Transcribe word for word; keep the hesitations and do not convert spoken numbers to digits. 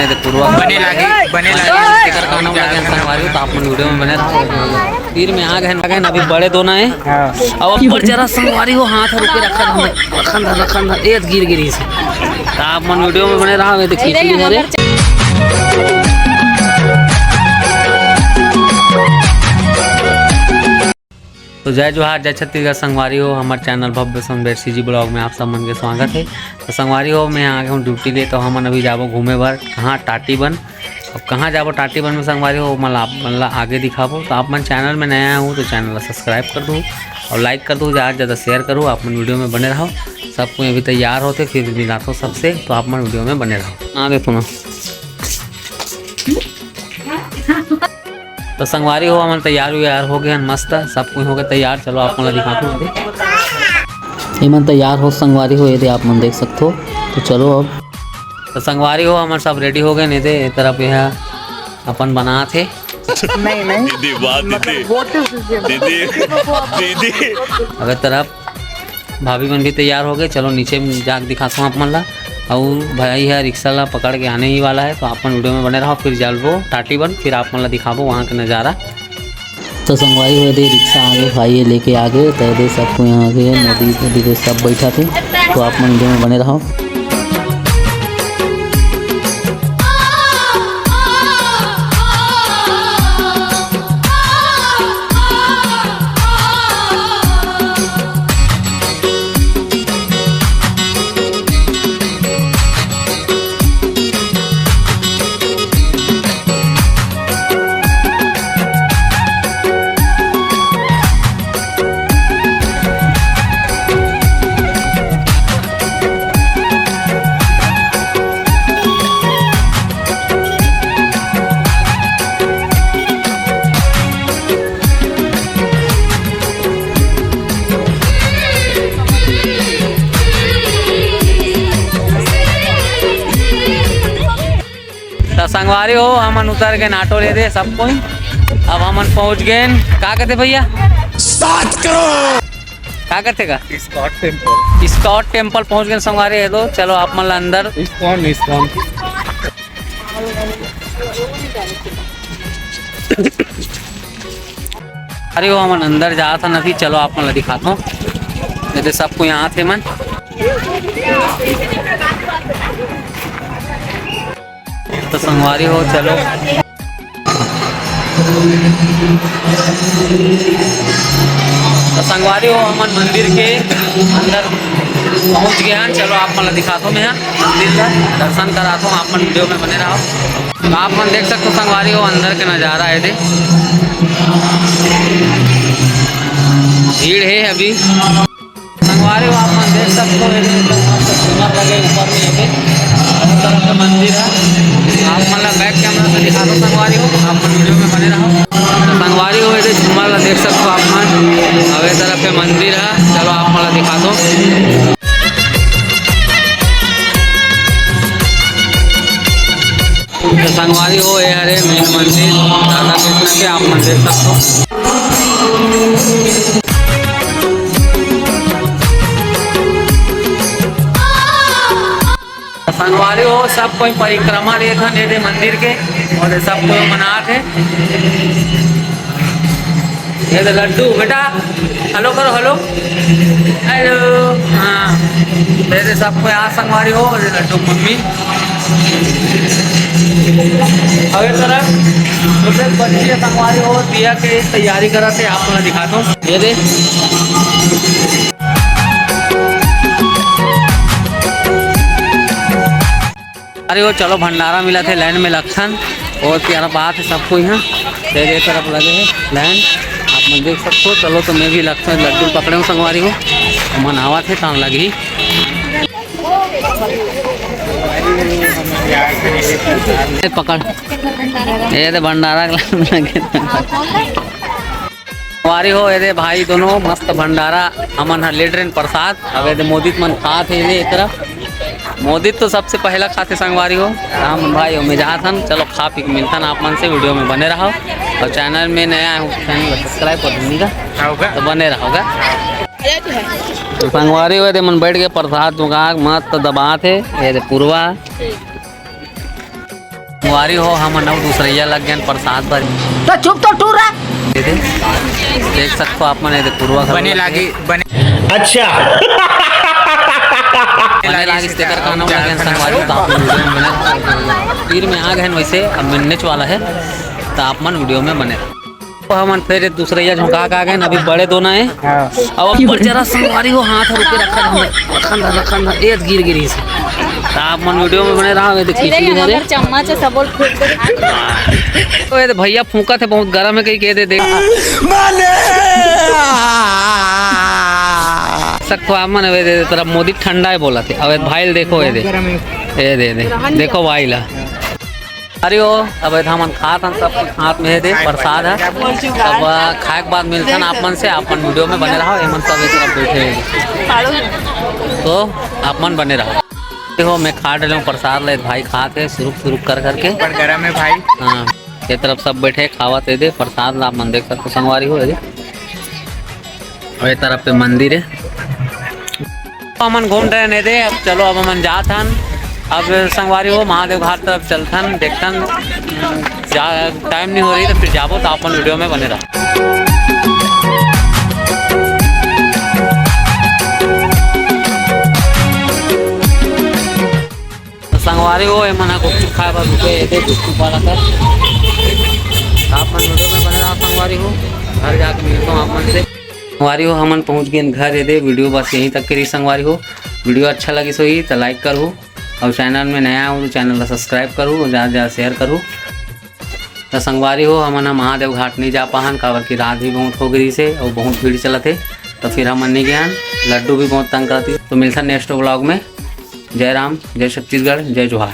बने लागे, बने लागे। तेकर काम लगे संगवारी हो, तो आप मन वीडियो में बने रहो। तीर में आ गए, आ गए, अभी बड़े दोना है। हाँ। अब ऊपर जरा संगवारी हो, हाथ रुके, रखन धर, रखन धर, रखन धर, ए गिर गिरी से। तो आप मन वीडियो में बने रहो, ये देखिए, हरे। तो जय जोहार, जय छत्तीसगढ़ संगवारी हो, हमर चैनल भव्य संग बेरसी जी ब्लॉग में आप सब मन के स्वागत है। तो संगवारी हो, मैं आ गया हूँ ड्यूटी ले, तो हमन अभी जाबो घूमे बर। कहाँ? टाटी बन। अब कहाँ जाबो टाटी बन में संगवारी हो, मतलब आप मन ला आगे दिखाबो। तो आप मन चैनल में नया हो तो चैनल ला सब्सक्राइब कर दो और लाइक कर दो, ज़्यादा से ज़्यादा शेयर करो। आप मन वीडियो में बने रहो। सब कोई अभी तैयार होते, फिर मिलाथो सबसे, तो आप मन वीडियो में बने रहो। हाँ, देखो ना। तो संगवारी हो, हमन तैयार उयार हो गए हन, मस्त सब कोई हो गए तैयार। चलो, आप मन ला दिखाथो। एमन तैयार हो संगवारी हो, ये दे आप मन देख सकथो। तो चलो अब। तो संगवारी हो, हमन सब रेडी हो गए, नहीं दे ए तरफ यह अपन बनात हे। नहीं, नहीं। दीदी, वाह, मतलब, दीदी। वो तो दीदी, दीदी। अगर तरफ भाभी मन भी तैयार हो गए। चलो नीचे में जाके दिखाता हूँ आप मन ला। अउ भाई है रिक्शा ला पकड़ के आने ही वाला है, तो आप मन वीडियो में बने रहो। फिर जाबो टाटी बन, फिर आप मन ला दिखाबो वहाँ के नज़ारा। तो संगवारी हो दे रिक्शा आगे, भाई ये लेके आगे, तो दे सबको यहाँ के नदी नदी पे सब बैठा थे, तो आप मन वीडियो में बने रहो। त संगवारी हो, हमन उतर गेन ऑटो ले दे सब कोई। अब हमन पहुंच गेन, का कहते भैया? सात करोड़। का कहते का? Scott temple. स्कॉट टेम्पल पहुंच गेन संगवारी हो। चलो आप मन ला अंदर। ISKCON, ISKCON. अरे वो हमन अंदर जात हन अभी, चलो आप मन ला दिखात हूँ। ये दे सब कोई आत हे मन। तो संगवारी हो, चलो। तो संगवारी हो, हमन मंदिर के अंदर पहुंच गए हैं। चलो आप मन ला दिखात हूँ मैं, मंदिर का दर्शन करात हूँ, आप मन वीडियो में बने रहो। तो आप मन देख सकते हो संगवारी हो, अंदर के नज़ारा है दे, भीड़ है अभी। संगवारी हो, आप मन देख सकते हो, एकदम मस्त झूमर लगे ऊपर में, ये दे तरफ का मंदिर है। आप मन ला बैक कैमरा से दिखा दो संगवारी हो, आप मन वीडियो में बने रहो। तो संगवारी हो, ये दे झूमर ला देख सकते हो आप मन, अब ये तरफ के मंदिर है। चलो आप मन ला दिखा दो। तो संगवारी हो, ये हरे मेन मंदिर राधा कृष्ण के, आप मन देख सकते हो। संगवारी हो, सब कोई परिक्रमा लेत हन एदे मंदिर के, और सब कोई मनात हे। ये दे लड्डू, बेटा, हेलो करो, हेलो। हेलो। हाँ। ये दे सब कोई आ संगवारी हो, ये लड्डू मम्मी। अबे तरफ छोटे बच्चे संगवारी हो, दिया के तैयारी करत हे, आप मन ला दिखात हूँ। ये दे। अरे वो चलो भंडारा मिलत हे, लाइन में लगथन। बहुत प्यारा बात है, सबको यहाँ तेरे तरफ लगे है लाइन, आप मन देख सकते हो। चलो तो मैं भी लगता हूँ, लड्डू पकड़े हूँ संगवारी हो, मन आवत हे तान लगी। ए, पकड़, ये दे भंडारा के लाइन लगे। संगवारी हो, एदे भाई दोनों मस्त भंडारा, हमन ह लेट रेन प्रसाद। अब एदे मोदित मन खात हे एदे ए तरफ। मोदित तो सबसे पहला खाथे संगवारी हो। हम भाई हो, मैं जात हन, चलो खा पी के मिलथन आप मन से, वीडियो में बने रहो। और चैनल में नया हो, चैनल को सब्सक्राइब कर दीजिएगा, होगा। तो बने रहोगा। तो संगवारी हो, एदे मन बैठ के प्रसाद चुका मस्त दबात हे, एदे पुरवा। संगवारी हो, हमन अउ दूसरइया लग गेन प्रसाद बर। तो चुप तो टूरा। ये दे, देख सकथो आप मन, ये दे पुरवा घलो बने लग लागी, गे। बने। अच्छा। बने लागिस, तेकर का नाम लगे संगवारी हो, तो आप मन वीडियो में बने रहो। तीर में आ गए हैं वैसे, अब मिलने वाला है, तो आप मन वीडियो में बने रहो। तो हमन फिर एक दूसरइया झोंका के आ गए, अभी बड़े दोना है। हाँ। अब ऊपर जरा संगवारी हो, हाथ रुके रखन, रखन, रखन, ए गिर गिरी से। तो आप मन वीडियो में बने रहो, ये देखिए, अरे, खिचड़ी हरे। हमर चम्मच है, सब बोल फेंक दे। ओए, ये भैया फूंकत है, बहुत गरम है, कहीं कह दे, देख। माने। सकथो आप मन, अबे दे, तेरा मोदी ठंडा है बोला थे। अबे भाई देखो, ये दे। गरम है। ये दे, दे। देखो भाई ला। अरे ओ, अब एदे हमन खात हन, सब कुछ हाथ में हे दे, प्रसाद है। अब खाए के बाद मिलथन आप मन से, आप मन वीडियो में बने रहो, एमन सब एक तरफ बैठे हैं। तो आप मन बने रहो। देखो, मैं खा डले हूँ प्रसाद ले, भाई खात है सुरुक सुरुक कर करके। ऊपर गरम है भाई। हाँ, ये तरफ सब बैठे खावत है दे, प्रसाद ला आप मन देख सकते संगवारी हो, ये दे। और ये तरफ पे मंदिर है। हमन घूम डरे ने दे, अब चलो, अब हमन जात हन। अब संगवारी हो, महादेव घाट तरफ चलथन, देखथन, जा, टाइम नहीं हो रही तो फिर जाबो, तो अपन वीडियो में बने रहो। तो संगवारी हो, एमन ह गुपचुप खाए बर रुके, ये दे गुपचुप वाला कर। आप मन वीडियो में बने रहो संगवारी हो, घर जाके मिलता हूँ आप मन से। संगवारी हो, हमन पहुंच गए घर। ये दे वीडियो बस यहीं तक के रही संगवारी हो। वीडियो अच्छा लगिस होही तो लाइक करहू, और चैनल में नया हो तो चैनल ला सब्सक्राइब करहू और ज़्यादा से ज़्यादा शेयर करहू। तो संगवारी हो, हमन ह महादेव घाट नहीं जा पाहन, काबर कि रात भी बहुत हो गई से और बहुत भीड़ चलत है, तो फिर हमन नहीं गए हन। लड्डू भी बहुत तंग करती। तो मिलता नेक्स्ट व्लॉग में। जय राम, जय छत्तीसगढ़, जय जोहार।